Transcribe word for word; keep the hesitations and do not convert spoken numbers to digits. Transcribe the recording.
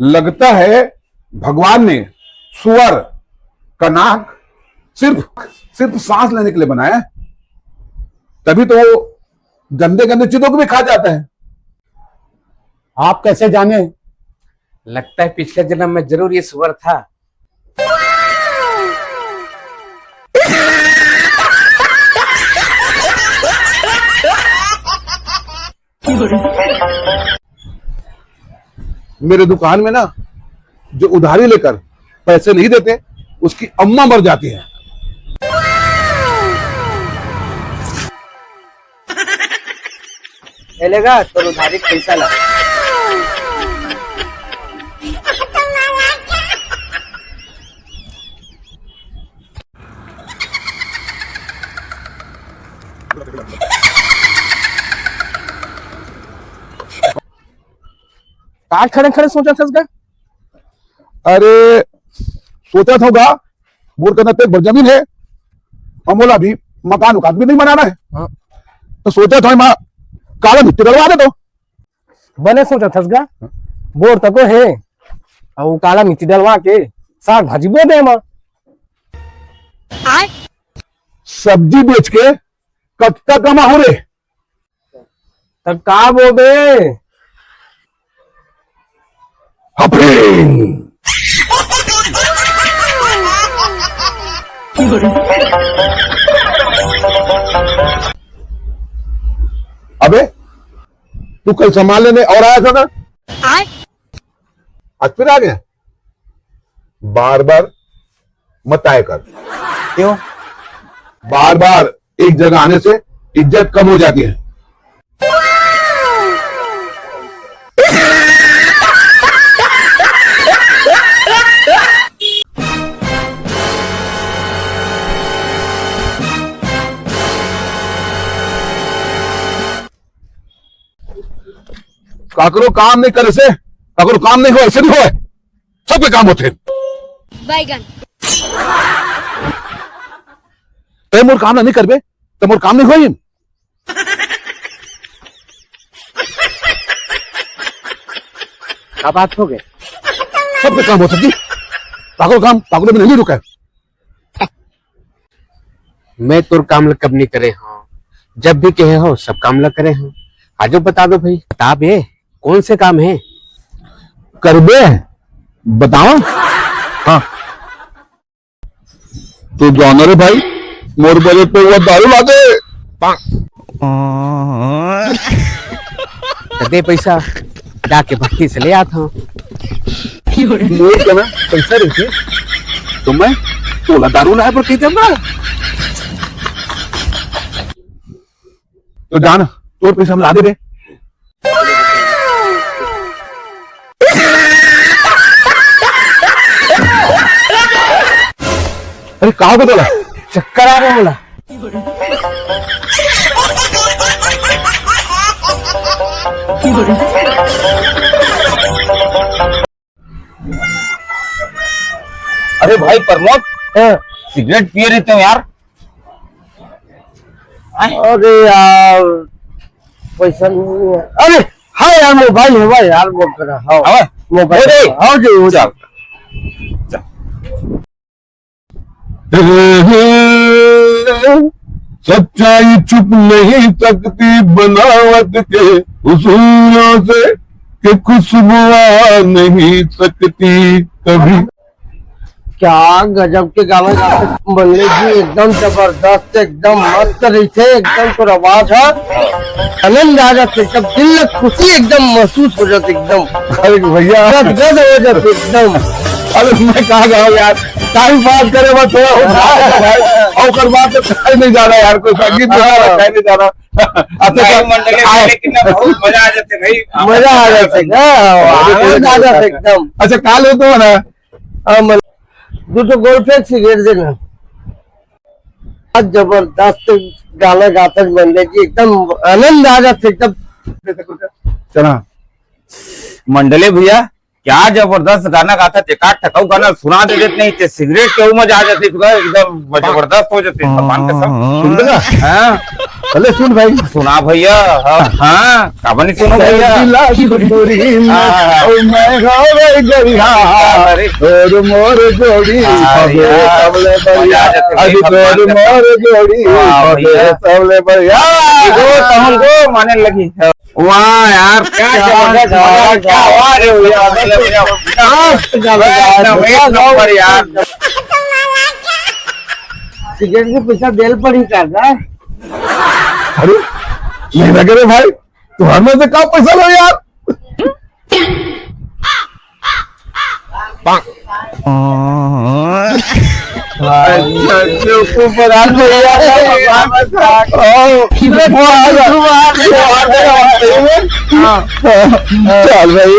लगता है भगवान ने सुअर का नाक सिर्फ सिर्फ सांस लेने के लिए बनाया है, तभी तो वो गंदे गंदे चीजों को भी खा जाता है। आप कैसे जाने? लगता है पिछले जन्म में जरूर ये सुअर था। मेरे दुकान में ना, जो उधारी लेकर पैसे नहीं देते, उसकी अम्मा मर जाती है। ए ले गा, तोर उधारी के पैसा ला। का खड़े खड़े सोचत हस गा? अरे, सोचत हंव गा, मोर कना तो एक बड़ जमीन हे, अउ मोला अभी मकान उकान भी नहीं बनाना हे। हाँ। तो सोचत हंव, एमा काला मिट्टी डलवा देथंव। बने सोचत हस गा, बोर तको हे, अउ काला मिट्टी डलवा के साग भाजी बो दे एमा। सब्जी बेच के कतका कमाहूं रे? त का बोबे? हफड़िंग। अबे, तू कल सामान लेने और आया था ना? आज फिर आ गया? बार बार मत आया कर। क्यों? बार बार एक जगह आने से इज्जत कम हो जाती है। काकरो काम नहीं करे से, काकरो काम नहीं होय, ऐसे नहीं होय। सबके काम होथे। बैगन। तैं मोर काम ला नहीं करबे, त मोर काम नहीं होही। का बात हो गए? सबके काम होथे जी। काकरो काम, काकरो में नहीं रुके। मैं तोर काम ल कब नहीं करे हंव, जब भी कहे हंव सब काम ल करे हंव। आजो बता दो भाई। बता बे, कौन से काम हे? करबे, बताओ। हाँ। तो जाना रे भाई, मोर बजट पे वो दारू ला दे। त दे पैसा, जाके भट्टी से ले आत हंव। मोर कना पैसा रहितिस, तो मैं तोला दारू लाए बर कहि देंव ना। तो जा ना, तोर पैसा हम ला दे रे। अरे, का हो गे तोला? चक्कर आ गे मोला। अरे भाई प्रमोद, हाँ। सिगरेट पिए रहितेव यार। अरे यार, पैसा नहीं है। अरे हाँ यार, मोबाइल हे भाई यार, वो करा, हाँ। हवय? मोबाइल हो रे। हाँ जी, हो चल। जाओ। चल। सच्चाई छुप नहीं सकती बनावट के हुसूरों से, कि खुशबू आ नहीं सकती कभी। क्या गजब के गाना गाथे मंडले जी, एकदम जबरदस्त, एकदम मस्त रहिथे, एकदम तोर आवाज ह आनंद आ जाथे, एकदम दिल ल खुशी एकदम महसूस हो जाथे, एकदम अरे भैया। गदगद हो जाथे एकदम। अरे मैं कहा जाऊँ यार, टाइम पास करे बस थोड़ा हो जाए भाई, और कर बात तो कहीं नहीं जाना यार, कोई संगीत में हाँ। कहीं नहीं जाना। अच्छा, भाई, मंडली में आए। लेकिन ना बहुत मजा आ जाथे भाई। मजा आ जाथे, हाँ, आनंद आ जाथे एकदम। अच्छा, काल हो तो ना। हाँ, मन-, दू ठो गोल फेंक सिगरेट देना। आज जबरदस्त गाना गाथस मंडले जी, एकदम आनंद आ जाथे एकदम। चला। मंडले भैया, क्या जबरदस्त गाना गाथस, एकाध ठक अउ गाना सुना दे देते नहीं ते सिगरेट के मजा आ जाथे, एकदम जबरदस्त हो जाथे, भगवान कसम। सुन बेटा। हाँ। चले सुन भाई। सुना भैया। हाँ, हाँ, काबर नहीं सुनो भैया? हाँ, हाँ। और मैं गावे गरिया, अरे। और मोर जोड़ी अरे हवे यार, सबले बढ़िया। मजा आ जाते अभी भाई, तोर भगवान का। मोर जोड़ी वाह हवे भैया। सबले बढ़िया। गो, तहन गो, माने लगी। वाह यार, क्या क्या जबरदस्त, बात, मजा आ गया। क्या बात है भैया, मतलब, भैया, मस्त गाना एकदम, गाया। एक नंबर यार। सिगरेट के पैसा देल पड़ी का, का? अरे, नहीं लगे रे भाई, तुम्हारे में से कहाँ पैसा लो यार? अच्छा, अच्छा, ऊपर हाथ भैया। ओ, वो आ गया। वो आ गया, सही में? हाँ। चल भाई।